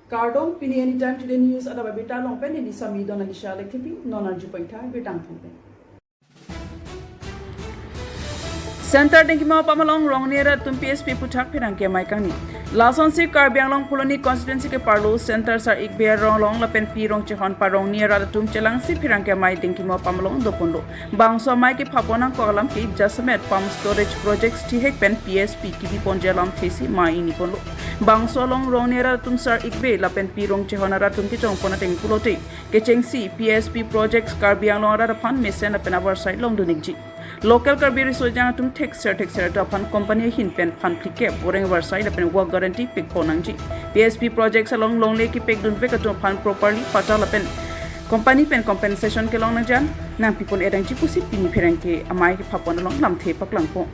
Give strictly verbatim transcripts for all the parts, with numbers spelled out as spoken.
Kardom, pini Anytime Today News adap abirta along pen neli Sami Dona Nisha Lekthepi, non arju pointha birta angthong pen. Center Dengkimo apam along Rongni arat atum P S P aphuthak pherangke amei kangni. Lasonsi Karbi Anglong Phuloni constituency ke-arlo Center Sar Igbe arong along lapen Pi Rongchehon aphan Rongni arat atum chelangsi pherangke amei Dengkimo apam along doponlo. Bangso amei kephapon angkok alam ke jasemet pump storage projects thihek pen P S P kebiponji alamthesi amei ingniponlo. Bangso along Rongni arat atum Sar Igbe lapen Pi Rongchehon arat atum kechongpon ateng pulote kechengsi P S P projects Karbi Anglong arat aphan mesen lapen avarsai longdun-ikji. Local Karbi riso ejang atum thekser thekser atum aphan company ahin pen phan phlikep voreng avarsai lapen work guarantee pekpo nangji. P S P projects along longle kepekdunvek atum aphan properly patta lapen company pen compensation kelong nangji an nangpipon-et nangji pusi pini pherangke amei kephapon along lamthe paklangpo.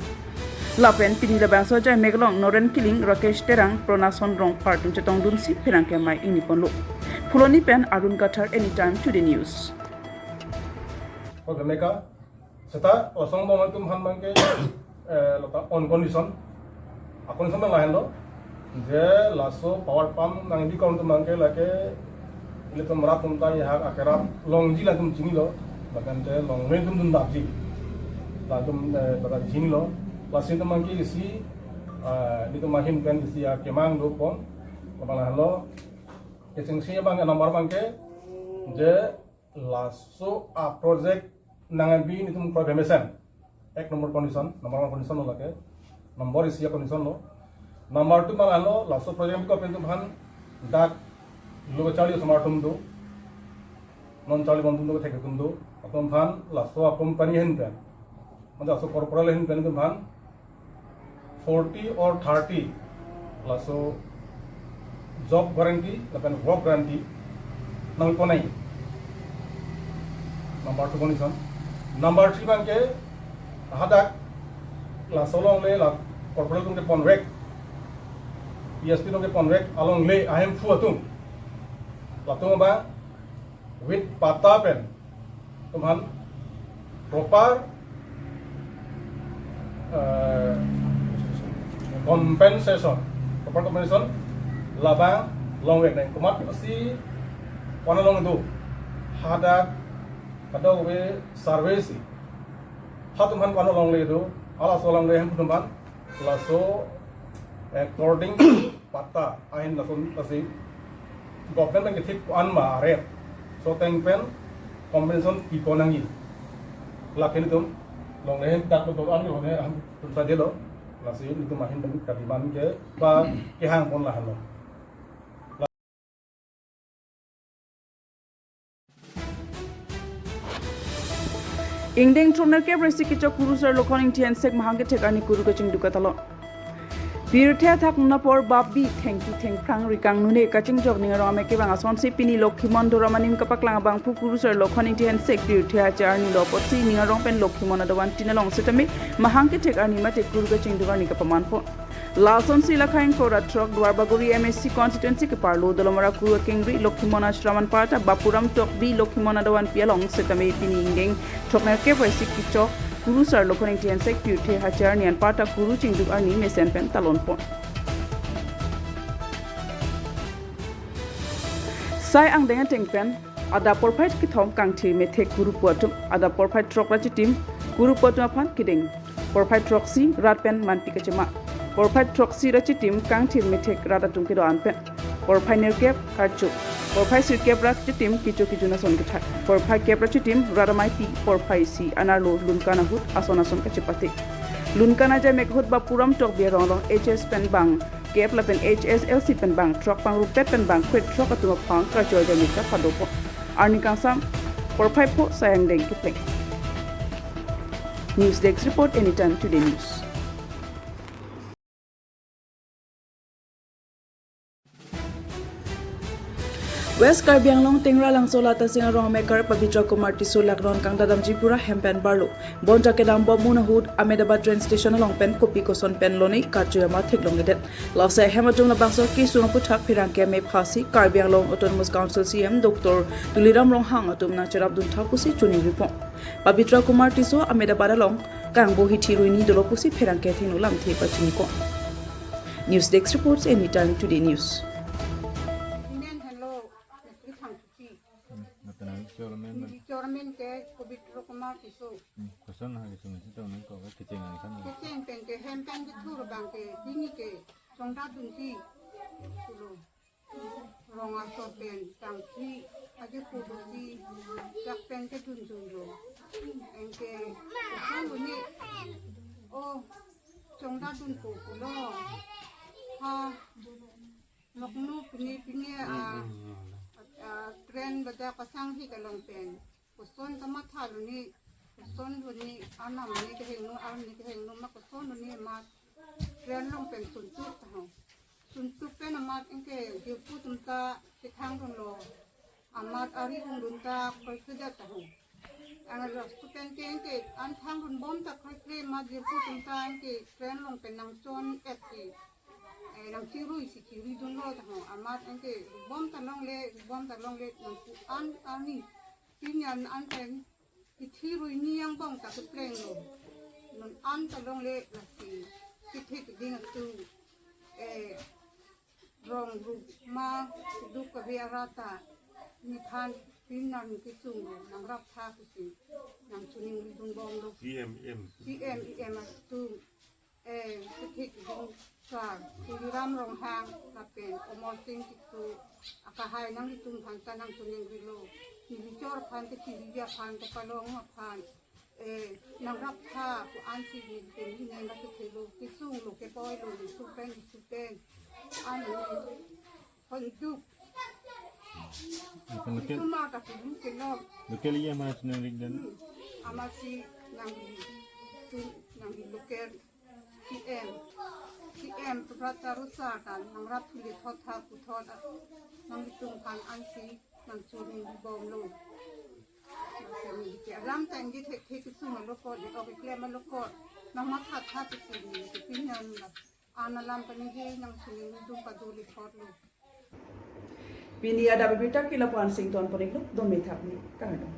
Lapen pini labangso ajai mek along Noren Killing, Rakesh Terang, Pronason Rongphar atum chetongdunsi pherangke amei ingniponlo. Phuloni pen Arun Kathar, Anytime Today News. Okay, meka. Seta osong bong atum aphan abangke, eh, lata on condition. A condition abang lahenlo. Je laso power pump nangbi kon atum abangke lake ilitum rat atum ta ya hak akerap longji latum chinilo. Bahkan te longle atum dundapji. Latum, eh, pada chinilo. Lasi atum abangke isi, eh, ilitum ahin pen isi akemang dopon. Abang lahenlo. Kechengsi abang number abangke je laso a project nangbi nelitum kroikre mesen. Ek number condition, number one condition lo lake. Number isi a condition lo. Number two abang lahenlo, laso project nangbi ko pen atum aphan dak lo charli osomar atum do. Non charlibom atum do, thek atum do. Atum aphan laso a company ahin pen, mane laso corporal ahin pen atum aphan forty or thirty laso job guarantee lapen work guarantee nangponai. Number two condition. Number three abangke hadak laso longle la corporal atum keponvek, P S P atum keponvek alongle ahemphu atum, latum abang with patta pen atum aphan proper, eh, compensation, proper compensation labang longvek nang. Komat pusi ko-an along do, hadak kadokave survey si, ha atum aphan ko-an alongle do, halaso alongle ahemphu atum aphan laso according to patta ahin lason lasi government pen kethik ko-an ma aret, laso ateng pen compensation pipon nangji. Lake nelitum longle ahin dak lo do an lo ne ahin atum sa delo, lasi nelitum ahin pen ka-demand ke ba kehangpon lahenlo. Ingdeng throknerkep ra isi kechok kurusar Lokhon Ingti Hensek mahang kethek arni kuru kachingduk atalon. Pirthe athak nunapor bapbi thengpi thengphrang rikang nune kachingjok ning arong amek kevang asonsi pini Lokhimon Doram anim kapaklang abangphu kurusar Lokhon Ingti Hensek pirthe ahajar arni lo apotsi ning arong pen Lokhimon adavantin along setame mahang kethek arni mate kuru kachingduk arni kapamanpo. Lasonsi Lakha ingkoi ra throk Duarbagori M A C constituency ke-arlo Dolamara kuru akengri Lokhimon Ashram anparta Bapuram Tokbi Lokhimon adavanpi along setame pini ingdeng throknerkep ra isi kechok kurusar Lokhon Ingti Hensek pirthe ahajar arni anparta kuru chingduk arni mesen pen talonpon. Sai angdeng ateng pen adap porphai kethom kangthir methek kuru pu atum, adap porphai throk ra chitim kuru pu atum aphan kideng. Porphai throksi rat pen manpi kachema. Porphai throksi ra chitim kangthir methek rat atum kedo-an pen. Porphai nerkep karcho. Porphai sirkep ra chitim kecho kejun ason kethak. Porphai kep ra chitim rat ameipi porphai isi anerlo lunkan ahut ason ason kachepate. Lunkan ajai mek ahut Bapuram Tokbi arong along H S pen bang kep lapen H S L C pen bang throk pangrumpet pen bang kret throk atum aphan karcho ajai mek kapadopo. Arni kangsam porphai pho sai angdeng kepleng. News Desk Report, Anytime Today News. West Karbi Anglong Tengralangso Latasing arong amekar Pabitra Kumar Tisso laknon kangdadamji pura hem pen barlo. Bonta kedam bom ahut Ahmedabad train station along pen kopi koson pen lone karcho ama theklongledet. Lasi ahem atum labangso kesung aphuthak pherangke amei phasi Karbi Anglong Autonomous Council C E M Doctor Tuliram Ronghang atum nangcherapdun tha pusi choningripo. Pabitra Kumar Tisso Ahmedabad along kangbo hithi ruini dolo pusi pherangke athengno lamthe pachiniko. News Desk Reports, Anytime Today News. Amen ke Pabitra Kumar Tisso. Hmm, koson ha kesung isi tong nang ko kecheng nang san. Kecheng pen ke hem pen kethur abang ke dini ke chongdat dunji pulo. Rong asor pen tangsi aje pudusi jak pen kedun dunlo. Anke koson lo ni, o chongdat dunpo pulo. Ha, noknu pini pini a, a, train bada pasang hi kalong pen. Koson kamatha lo ni, koson lo ni, anam ni kehingno, arni kehingno ma koson lo ni amat train along pen suntuk taho. Suntuk pen amat anke jirpo atum ta kethang dunlo. Amat ari hung dun ta kroikre det taho. Anke laso pen ke anke an thang dunbom ta kroikre amat jirpo atum ta anke train along pen nangchon-et si, eh, nangchirui si chirui dunlo taho. Amat anke bom ta longle, bom ta longle nangpu-an arni. Pini an an pen kethirui ni angbong ta keplenglo. Non an ta longle lasi kethek ding atum, eh, rong rup ma keduk kave arat ta nephan pini nang kesung lo, nangrap tha pusi nangchiningri dunbomlo. C M, M. C M, E M atum, eh, kethek ding sar, Tuliram Ronghang lapen Amarsing Tisso akehai nanglitum aphan ta nangchiningrilo. Nelichor aphan kechiri aphan kepalong aphan, eh, nangrap tha pu-an si nelitum hini nang kethelo, kesung lo, kepoi lo, lisu pen, lisu pen. An honduk. Akan local, lisu ma ta pudun kelong. Local iya mana chiningri dan? Hmm. Amatsi nang, nang local C M, C M Pabitra Rosa ta nangrap puli thot tha puthot, nanglitum aphan ansi nangchiningri bomlo. Alam ta nangji thekthe kesung alokot, ok keklem alokot, nangmatha tha pusi neli pini an la an alam kaningje nangchiningri dun paduli thotlo. Pini adap abirta ke lapu-an sington pon-iklo, dome thap ni, kardom.